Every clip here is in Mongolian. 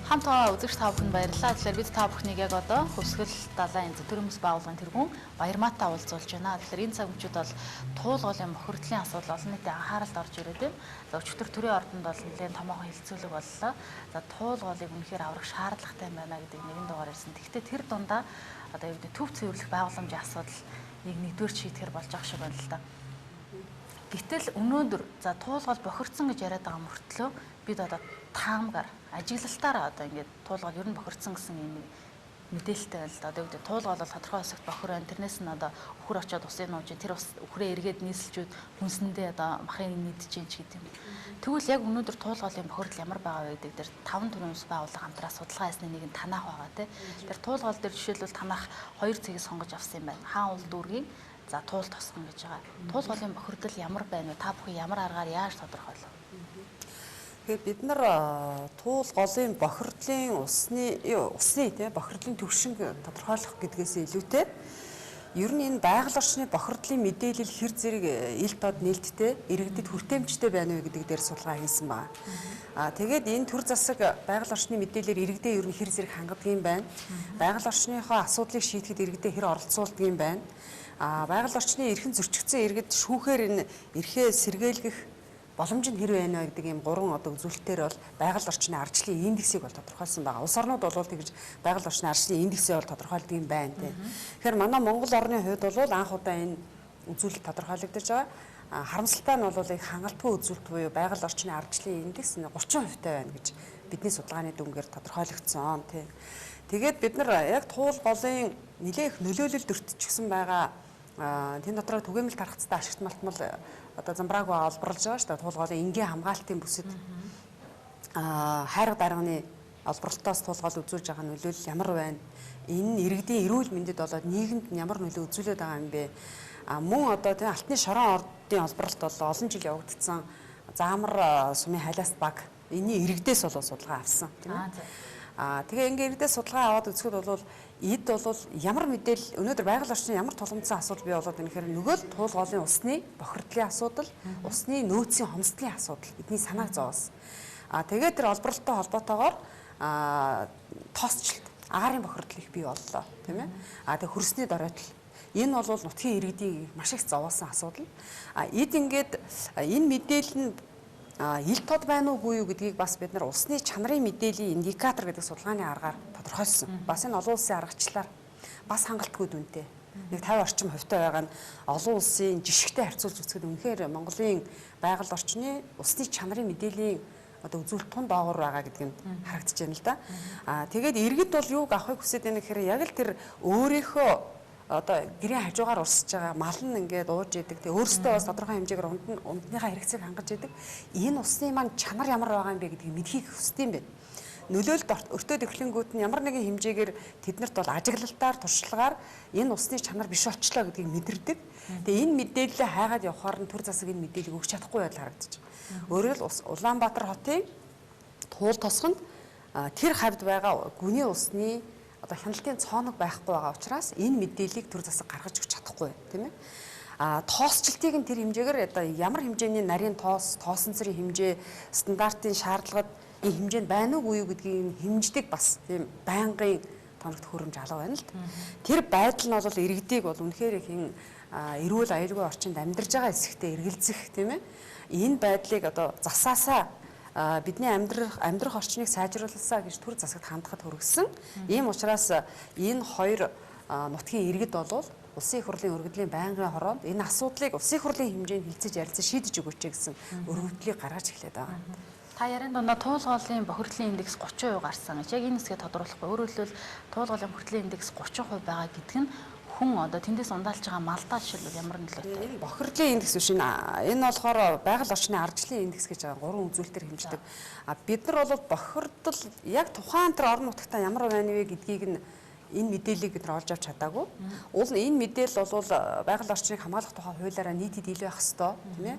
Хамт үзэгч та бүхэнд баярлалаа. Тэгэхээр бид та бүхнийг яг одоо Хөвсгөл далайн төрийн байгууллагын тэргүүн Баярмаатай уулзуулж байна. Тэгэхээр энэ цаг мөчид бол Туулголын бохирдлын асуудал олон нийтийн анхааралд орж ирээд байна. За, өчигдөр төрийн ордонд бол нэлээд томоохон хэлцүүлэг боллоо. За, Туулголыг үнэхээр аврах шаардлагатай байна гэдэг нэгэн дугаар ирсэн. Тэгэхдээ тэр дундаа одоо юу гэдэг төв цэвэрлэх байгууламжийн асуудал нэг нэгдүгээр шийтгэр болж байгаа шиг байна л да. Гэтэл өнөөдөр за Туулгол бохирдсон гэж яриад байгаа мөртлөө бид одоо таамгаар ажиглалтаараа одоо ингээд Туулгол ер нь бохирдсон гэсэн юм мэдээлэлтэй байна л да. Одоо юу гэдэг Туулгол бол тодорхой хэсэгт бохир байна. Тэрнээс нь одоо үхэр очиод усын нууж, тэр ус үхрээ эргээд нийсэлжүүд хүнсэндээ одоо махын нийдэж чинь ч гэдэг юм. Тэгвэл яг өнөөдөр Туулголын бохирдол ямар байгаа вэ гэдэг дээр таван төрийн ус байгууллага хамтраа судалгаа хийсний нэг нь танах байгаа тий. Тэр Туулгол дээр жишээлбэл танах хоёр цэгийг сонгож авсан юм байна. Хаан уул дүүргийн за Туул тосгон гэж байгаа. Туулголын бохирдол ямар байна вэ? Та бүхэн ямар аргаар яаж тодорхойлов? Тэгэхээр бид нар Туул голын бохирдлын усны тийм бохирдлын түвшинг тодорхойлох гэдгээс илүүтэй ер нь энэ байгаль орчны бохирдлын мэдээлэл хэр зэрэг ил тод нээлттэй иргэдэд хүртээмжтэй байна вэ гэдэг дээр судалгаа хийсэн байна. Аа тэгээд энэ төр засаг байгаль орчны мэдээлэлээр иргэдээ ер нь хэр зэрэг хангадаг юм байна. Байгаль орчныхоо асуудлыг шийдэхэд иргэдээ хэр оролцуулдаг юм байна. Аа байгаль орчны эрхэн зөрчигдсөн иргэд шүүхээр энэ эрхээ сэргийлгэх боломж нь хэр байна вэ гэдэг ийм гурван одоо үзүүлэлтээр бол байгаль орчны ардчлалын индексийг бол тодорхойлсон байгаа. Улс орнууд бол тэгж байгаль орчны ардчлалын индексийг бол тодорхойлдог юм байна тийм. Тэгэхээр манай Монгол орны хувьд бол анх удаа энэ үзүүлэлт тодорхойлогдож байгаа. Харамсалтай нь бол их хангалтгүй үзүүлэлт буюу байгаль орчны ардчлалын индекс 30% таа байна гэж бидний судалгааны дүнгээр тодорхойлогдсон тийм. Тэгээд бид нар яг Туул голын нэлээх нөлөөлөлд өртчихсэн байгаа тэн дотроо түгээмэл тархацтай ашигт малтмал одоо замбраагүй олборлож байгаа шүү дээ. Туул голын энгийн хамгаалтын бүсэд хайрга дарганы олборлолтоос Туулгол үзүүлж байгаа нөлөөлөл ямар байна? Энэ нь иргэдийн эрүүл мэндэд болоод нийгэмд ямар нөлөө үзүүлээд байгаа юм бэ? Мөн одоо тийм алтны шорон ордын олборлолт бол олон жил явагдсан Заамар сумын халиас баг энэний иргэдээс болоо судалгаа авсан тийм ээ. Тэгээ ингээ иргэдээс судалгаа аваад үзэхэд бол эд бол ямар мэдээлэл өнөөдөр байгаль орчны ямар тулгамдсан асуудал бий болоод байна гэхээр нөгөө л Туул голын усны бохирдлын асуудал, усны нөөцийн хомсдлын асуудал бидний санааг зовоос. Тэгээд тэр олборлолттой холбоотойгоор тоосчлт, агаарын бохирдол их бий боллоо, тийм ээ. Тэгээ хөрсний доройтол. Энэ бол нутгийн иргэдийг маш их зовоосон асуудал. Эд ингээд энэ мэдээлэл нь ил тод байна уугүй юу гэдгийг бас бид нар усны чанарын мэдээллийн индикатор гэдэг судалгааны аргаар тодорхойлсон. Бас энэ олон улсын аргачлалаар бас хангалтгүй дүнтэй. Нэг 50 орчим хувьтай байгаа нь олон улсын жишгтэй харьцуулж үзэхэд үнэхээр Монголын байгаль орчны усны чанарын мэдээллийн одоо үзүүлэлт тун доогуур байгаа гэдэг нь харагдаж байна л да. Тэгээд иргэд бол юуг авахыг хүсэж байна гэхээр яг л тэр өөрийнхөө одоо гэрийн хажуугаар урсж байгаа мал нь ингээд ууж идэг. Тэгээ өөрсдөө бас тодорхой хэмжээгээр ундныхаа хэрэгцээг хангаж идэг. Энэ усны маань чанар ямар байгаа юм бэ гэдгийг мэдхийг хүсдэг юм байна. Нөлөөлөлд өртөөд эхлэнгүүт нь ямар нэгэн хэмжээгээр тэднэрт бол ажиглалтаар, туршлагаар энэ усны чанар биш болчлоо гэдгийг мэдэрдэг. Тэгээ энэ мэдээлэлээ хайгаад явхаар нь төр засаг энэ мэдээллийг өгч чадахгүй байдал харагдаж байна. Өөрөөр хэлбэл Улаанбаатар хотын Туул тосгонд тэр хавьд байгаа гүний усны одоо хяналтын цооног байхгүй байгаа учраас энэ мэдээллийг төр засаг гаргаж өгч чадахгүй тийм ээ. Тоосчлтыг нь тэр хэмжээгээр одоо ямар хэмжээний нарийн тоос, тоосон цэрийн хэмжээ, стандартын шаардлагад энэ хэмжээнд байна уугүй юу гэдгийг хэмждэг бас тийм байнгын тоног төхөөрөмж алга байна л да. Тэр байдал нь бол иргэдийг бол үнэхээр их эрүүл аюулгүй орчинд амьдарч байгаа хэсэгтээ эргэлзэх тийм ээ. Энэ байдлыг одоо засаасаа бидний амьдрах орчныг сайжруулсаа гэж төр засагт хандахад хүргэсэн. Ийм учраас энэ хоёр нутгийн иргэд бол улсын их хурлын өргөдлийн байнгын хороонд энэ асуудлыг улсын их хурлын хэмжээнд хилцэж ярилцаж шийдэж өгөөч гэсэн өргөдлийг гаргаж эхлэв байгаа. Та ярин дундаа Туулголын бохирдлын индекс 30% гарсан гэж яг энэ хэсгээ тодруулахгүй. Өөрөөр хэлбэл Туулголын бохирдлын индекс 30% байгаа гэдэг нь хүн одоо тэндээс ундаалж байгаа малдаа жишээлбэл ямар нөлөөтэй? Энэ бохирдлын индекс биш энэ. Энэ болохоор байгаль орчны ардчлалын индекс гэж байгаа гурван үзүүлэлтээр хэмждэг. Бид нар бол бохирдол яг тухайн тэр орон нутагтаа ямар байна вэ гэдгийг нь энэ мэдээллийг бид нар олж авч чадаагүй. Уул нь энэ мэдээлэл бол байгаль орчныг хамгаалах тухай хуулиараа нийтэд илүү байх ёстой, тийм ээ.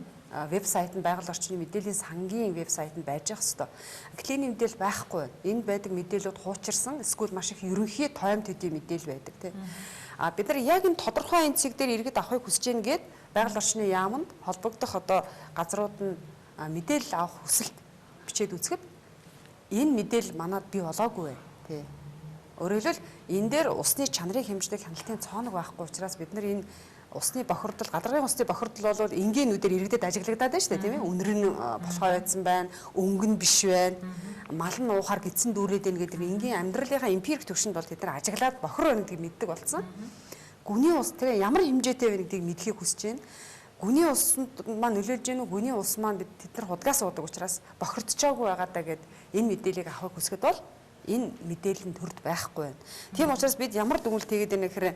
Вебсайт нь байгаль орчны мэдээллийн сангийн вебсайт нь байж явах ёстой. Клиний мэдээлэл байхгүй. Энд байдаг мэдээлэлүүд хуучирсан, эсвэл маш их ерөнхий тойм төдий мэдээлэл байдаг, тийм. Бид нар яг энэ тодорхой энэ цэг дээр иргэд авахыг хүсэж байна гэд байгаль орчны яаманд холбогдох одоо газрууд нь мэдээлэл авах хүсэлт бичээд үзэхэд Энэ мэдээлэл манад бий болоогүй байна. Тий. Өөрөөр хэлбэл энэ дээр усны чанарыг хэмждэг хяналтын цооног байхгүй учраас бид нар энэ усны бохирдол, гадаргын усны бохирдол бол энгийн нүдээр иргэдэд ажиглагдаад байна шүү дээ, тийм ээ. Үнэр нь болохоо байсан байна, өнгө нь биш байна, мал нь уухаар гидсэн дүүрээд байна гэдэг энгийн амьдралынхаа эмпирик төвшөнд бол тэд нар ажиглаад бохир байна гэдгийг мэддэг болсон. Гүний ус тэр ямар хэмжээтэй вэ гэдгийг мэдэхийг хүсэж байна. Гүний усанд маань нөлөөлж гэнэ үү? Гүний ус маань бид тэд нар худгаас уудаг учраас бохирдчоогүй байгаа даа гэд энэ мэдээллийг авахыг хүсэхэд бол энэ мэдээлэл нь төрд байхгүй байна. Тийм учраас бид ямар дүгнэлт хийгээд байна гэхээр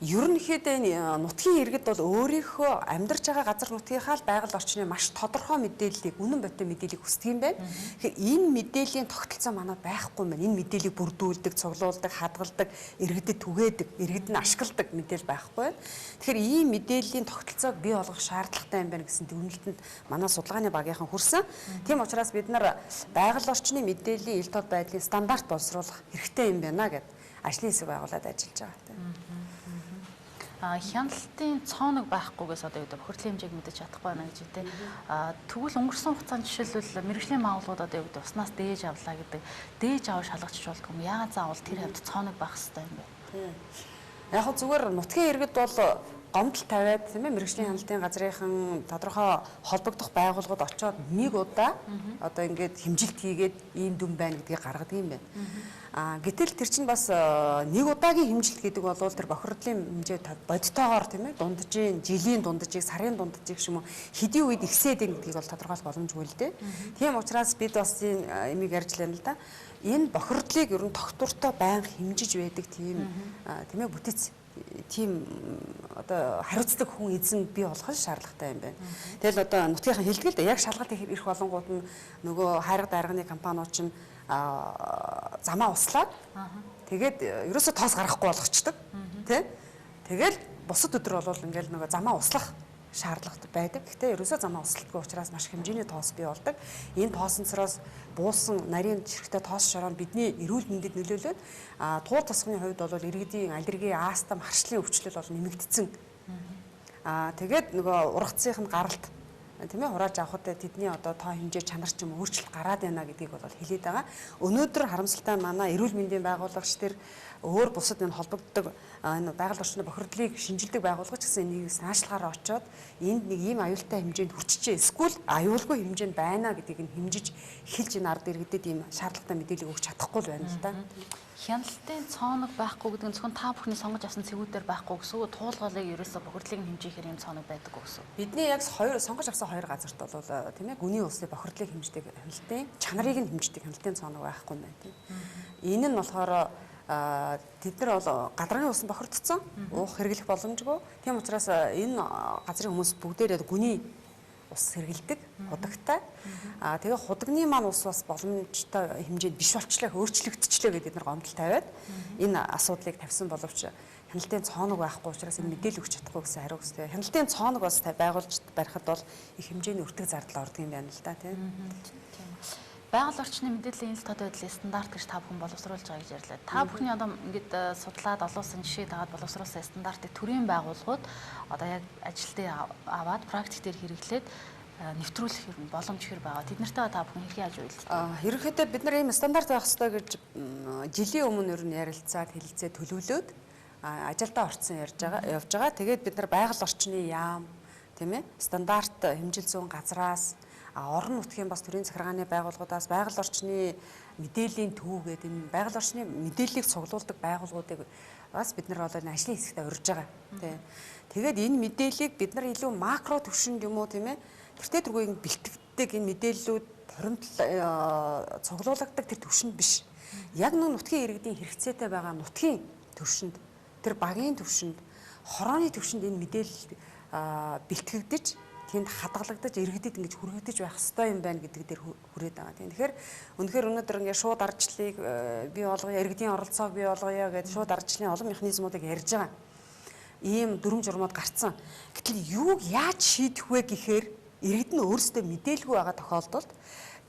ерөнхийдөө энэ нутгийн иргэд бол өөрийнхөө амьдарч байгаа газар нутгийнхаа л байгаль орчны маш тодорхой мэдээллийг, үнэн бодит мэдээллийг хүсдэг юм байна. Тэгэхээр энэ мэдээллийн тогтолцоо манад байхгүй юм байна. Энэ мэдээллийг бүрдүүлдэг, цуглуулдаг, хадгалдаг, иргэдэд түгээдэг, иргэд нь ашигладаг мэдээлэл байхгүй байна. Тэгэхээр ийм мэдээллийн тогтолцоог бий болгох шаардлагатай юм байна гэсэн дүгнэлтэнд манай судалгааны багийнхан хүрсэн. Тийм учраас бид нар байгаль орчны мэдээллийн ил тод байдлын стандарт боловсруулах хэрэгтэй юм байна гэд ажлын хэсэг байгуулад ажиллаж байгаа. Хяналтын цооног байхгүйгээс одоо юу гэдэг бохирдлын хэмжээг мэдэж чадахгүй байна гэж үү. Тэгвэл өнгөрсөн хугацаанд жишээлбэл мэргэжлийн байгууллагууд одоо юу гэдэг уснаас дээж авлаа гэдэг дээж авах шалгаж болдгоо юм. Яагаад заавал тэр хавьд цооног байх хэрэгтэй юм бэ? Яг хөө зүгээр нутгийн иргэд бол гомдол тавиад, тийм ээ, мэргэжлийн хяналтын газрынхан тодорхой холбогдох байгууллагууд очиод нэг удаа одоо ингээд хэмжилт хийгээд ийм дүн байна гэдгийг гаргадаг юм байна. Гэтэл тэр чинь бас нэг удаагийн хэмжилт гэдэг бол тэр бохирдлын хэмжээ бодитоогоор, тийм ээ, дунджийн, жилийн дунджийг, сарын дунджийг ч юм уу хэдийн үед ихсээд байна гэдгийг бол тодорхойлох боломжгүй л дээ. Тийм учраас бид бас энэ имийг ярьж лээ л да. Энэ бохирдлыг ер нь тогтвортой байнга хэмжиж байдаг тийм, тийм ээ, бүтэц тийм одоо хариуцдаг хүн эзэн бий болох шаардлагатай юм байна. Тэгэл одоо нутгийнхан хэлдэг л дээ. Яг шалгалт ирэх болонгууд нь нөгөө хайрга дайрганы компаниуд чинь замаа услаад тэгээд ерөөсөө тоос гаргахгүй болгочдөг, тий? Тэгэл бусад өдөр бол ингээл нөгөө замаа услах шаардлага байдаг. Гэхдээ ерөөсөө замаа услалтгүй учраас маш хэмжээний тоос бий болдог. Энэ тоосонцроос буусан нарийн чирэгтэй тоос шороо бидний эрүүл мэндэд нөлөөлөөд туул тосгоны хувьд бол иргэдийн аллерги, астма, харшлын өвчлөл бол нэмэгдсэн. Тэгээд нөгөө ургацынх нь гаралт, тийм ээ, хурааж авахад тэдний одоо тоо хэмжээ чанар ч юм өөрчлөлт гараад байна гэдгийг бол хэлээд байгаа. Өнөөдөр харамсалтай манай эрүүл мэндийн байгуулагч тэр өөр бусад энэ холбогддог энэ байгаль орчны бохирдлыг шинжилдэг байгууллага ч гэсэн энийг саашлахаар очоод энд нэг ийм аюултай хэмжээнд хүрчжээ. Эсвэл аюулгүй хэмжээнд байна гэдгийг нь хэмжиж хэлж энэ ард иргэдэд ийм шаардлагатай мэдээлэл өгч чадахгүй л байна л да. Хяналтын цооног байхгүй гэдэг нь зөвхөн та бүхний сонгож авсан цэгүүдээр байхгүй гэсэн үг, туулгалыг ерөөсө бохирдлыг нь хэмжээхээр ийм цооног байдаг гэсэн. Бидний яг хоёр сонгож авсан хоёр газарт бол тийм ээ, гүний усны бохирдлыг хэмждэг хяналтын чанарыг нь хэмждэг хяналтын цооног байхгүй юм байна тийм. Энэ нь болохоор тэд нар бол гадаргын ус нь бохирдсон, уух хэрэглэх боломжгүй. Тийм учраас энэ газрын хүмүүс бүгдээрээ гүний ус хэрэгэлдэг, худагтай. Тэгээ худагны маань ус бас боломжтой хэмжээнд биш болчлаа, өөрчлөгдчихлөө гэдэг бид нар гомдол тавиад энэ асуудлыг тавьсан боловч хяналтын цооног байхгүй учраас энэ мэдээлэл өгч чадахгүй гэсэн хариу өгсөн. Хяналтын цооног бас байгуулж барихад бол их хэмжээний өртөг зардал ордог юм байна л да, тийм. Байгаль орчны мэдээллийн ил тод байдлын стандарт гэж та бүхэн боловсруулж байгаа гэж ярьлаа. Та бүхний одоо ингээд судлаад олуулсан жишээ дагаад боловсруулсан стандартыг төрийн байгууллагууд одоо яг ажил дээр аваад практик дээр хэрэглээд нэвтрүүлэх юм боломж хэр байгаа. Тэд нартай та бүхэн хэрхэн яаж уялддаг? Ерөнхийдөө бид нар ийм стандарт байх ёстой гэж жилийн өмнө ер нь ярилцаад хэлэлцээ төлөвлөөд ажилдаа орцсон ярьж байгаа явж байгаа. Тэгээд бид нар байгаль орчны яам, тийм ээ, стандарт хэмжил зүүн газраас орон нутгийн бас төрийн захиргааны байгууллагуудаас байгаль орчны мэдээллийн төв гэдэг энэ байгаль орчны мэдээллийг цуглуулдаг байгууллагуудыг бас бид нар бол энэ ажлын хэсэгтээ урьж байгаа. Тийм. Тэгээд энэ мэдээллийг бид нар илүү макро түвшинд юм уу, тийм ээ, тэртээ тэргүй бэлтгэдэг энэ мэдээллүүд хуримтлал цуглуулгадаг тэр түвшинд биш. Яг нэг нутгийн иргэдийн хэрэгцээтэй байгаа нутгийн түвшинд, тэр багийн түвшинд, хорооны түвшинд энэ мэдээлэл бэлтгэгдэж тэнд хадгалагдаж иргэдэд ингэж хүргэгдэж байх ёстой юм байна гэдэг дээр хүрээд байгаа. Тийм. Тэгэхээр үнэхээр өнөөдөр ингээд шууд ардчлалыг бий болгоё, иргэдийн оролцоог бий болгоё гэдэг шууд ардчлалын олон механизмуудыг ярьж байгаа. Ийм дүрм журмууд гарцсан. Гэтэл юуг яаж шийдэх вэ гэхээр иргэд нь өөрсдөө мэдээлгүй байгаа тохиолдолд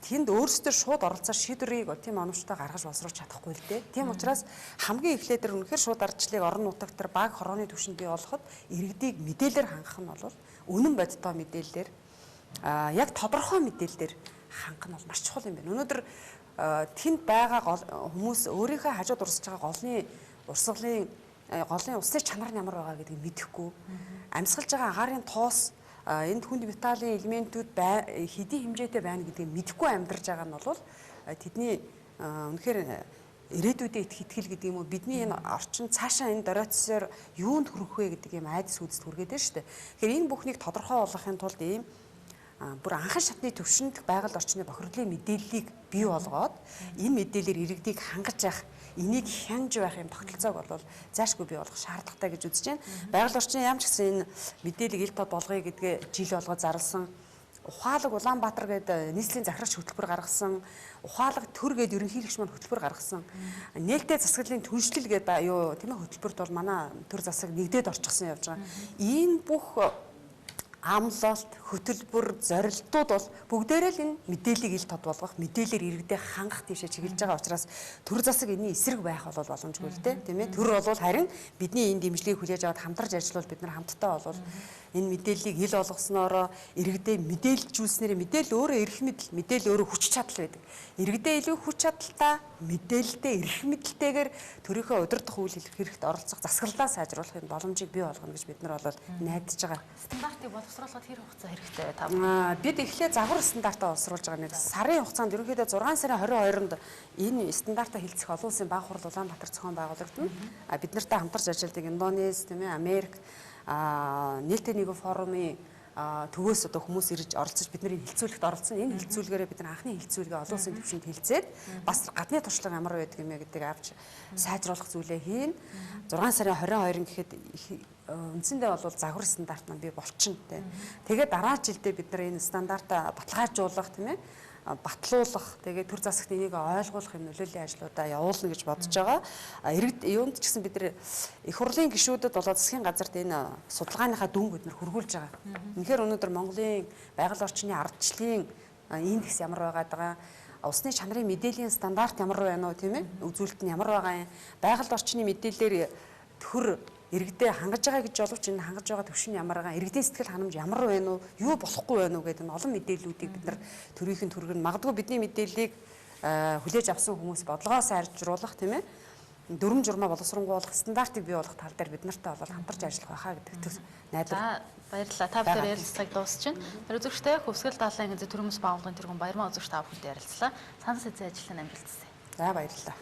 тэнд өөрсдөө шууд оролцоо шийдвэрийг тийм оновчтой гаргаж боловсруулах чадахгүй л дээ. Тийм учраас хамгийн эхлээд тэр үнэхээр шууд ардчлалыг орон нутагт тэр баг хорооны түвшинд бий болгоход иргэдийг мэдээлэлээр хангах нь бол үнэн бодиттой мэдээлэлээр яг тодорхой мэдээлэлээр хангах нь бол маш чухал юм байна. Өнөөдөр тэнд байгаа хүмүүс өөрийнхөө хажууд урсж байгаа голны урсгалын голын усны чанар нь ямар байгаа гэдгийг мэдэхгүй. Амьсгалж байгаа агаарын тоос энд хүнд металлын элементүүд хэдийн хэмжээтэй байна гэдгийг мэдэхгүй амьдарч байгаа нь бол тэдний үнэхээр ирээдүйдээ итгэх итгэл гэдэг юм уу, бидний энэ орчин цаашаа энэ доройтсоор юунд хүрэх вэ гэдэг юм айдас үзэлт хүргээд байна шүү дээ. Тэгэхээр энэ бүхнийг тодорхой болгохын тулд ийм бүр анхан шатны төвшөнд байгаль орчны бохирдлын мэдээллийг бий болгоод энэ мэдээлэлээр иргэдийг хангаж явах, энийг хянж байх юм тогтолцоог бол заашгүй бий болгох шаардлагатай гэж үзэж байна. Байгаль орчны ямар ч гэсэн энэ мэдээллийг ил тод болгоё гэдгээ жил болгоо зарласан. Ухаалаг Улаанбаатар гэдэг нийслэлийн захирагч хөтөлбөр гаргасан, ухаалаг төр гэдэг ерөнхийлөгч маань хөтөлбөр гаргасан. Нээлттэй засаглалын түншлэл гэдэг юу тийм ээ хөтөлбөрт бол манай төр засаг нэгдээд орчихсон явж байгаа. Энэ бүх амлалт, хөтөлбөр, зорилтууд бол бүгдээрээ л энэ мэдээллийг ил тод болгох, мэдээлэлээр иргэдээ хангах тийшээ чиглэж байгаа учраас төр засаг энэний эсрэг байх бол боломжгүй л дээ, тийм ээ. Төр бол харин бидний энэ дэмжлэгийг хүлээж аваад хамтарч ажиллавал бид нар хамтдаа бол энэ мэдээллийг ил болгосноороо иргэдээ мэдээлжүүлснээр мэдээлэл өөрөө эрх мэдэл, мэдээлэл өөрөө хүч чадал байдаг. Иргэдээ илүү хүч чадалтай, мэдээлэлтэй, эрх мэдэлтэйгээр төрийнхөө удирдах үйл хэрэгт оролцох, засаглалаа сайжруулах энэ боломжийг бий болгоно гэж бид нар бол найдаж байгаа. Стандартыг боловсруулахад хэр хугацаа хэрэгтэй вэ та? Бид эхлээ загвар стандартаа боловсруулж байгаа. Нэг сарын хугацаанд ерөнхийдөө 6 сарын 22-нд энэ стандартаа хилцэх олон улсын баг хурал Улаанбаатар зохион байгуулагдана. Бид нартай хамтарч ажилладаг Индонез, тийм ээ, Америк, нээлттэй нийгэм форумын төвөөс одоо хүмүүс ирж оролцож бидний хилцүүлэгт оролцсон. Энэ хилцүүлгээрээ бид нар анхны хилцүүлгээ олон улсын түвшинд хилцээд бас гадны туршлага ямар байдаг юм бэ гэдгийг авч сайжруулах зүйлээ хийн. 6 сарын 22 гэхэд үндсэндээ бол загвар стандарт маань бий болчихно те. Тэгээд дараа жилдээ бид нар энэ стандартаа баталгаажуулах, тийм ээ, батлуулах, тэгээд төр засагт энийг ойлгуулах юм нөлөөлийн ажлуудаа явуулна гэж бодож байгаа. Иргэд юунд ч гэсэн бид нар их хурлын гишүүдэд болоод засгийн газарт энэ судалгааныхаа дүнг бид нар хөргүүлж байгаа. Үнэхээр өнөөдөр Монголын байгаль орчны ардчлалын индекс ямар байгаад байгаа, усны чанарын мэдээллийн стандарт ямар байна уу, тийм ээ, үзүүлэлт нь ямар байгаа юм, байгаль орчны мэдээллээр төр иргэдээ хангаж байгаа гэж боловч энэ хангаж байгаа төвшин ямар байгаа, иргэдийн сэтгэл ханамж ямар байна уу, юу болохгүй байна уу гэдэг энэ олон мэдээллүүдийг бид нар төрийнхэн төргөн магадгүй бидний мэдээллийг хүлээж авсан хүмүүс бодлогоо сайжруулах, тийм ээ, дүрм журмаа боловсронгуйлах стандартыг бий болгох тал дээр бид нартай бол хамтарч ажиллах байхаа гэдэг төс найдвар. За баярлалаа. Та бүхэн ярилцлагыг дуусчихна. Тэр үзэгчтэй Хөвсгөл даалайн эзэн төрөмс байгууллагын тэргүүн Баярмаа үзэгч та бүхэнтэй ярилцлаа. Санал сэдвийн ажлын амжилт хүсье. За баярлалаа.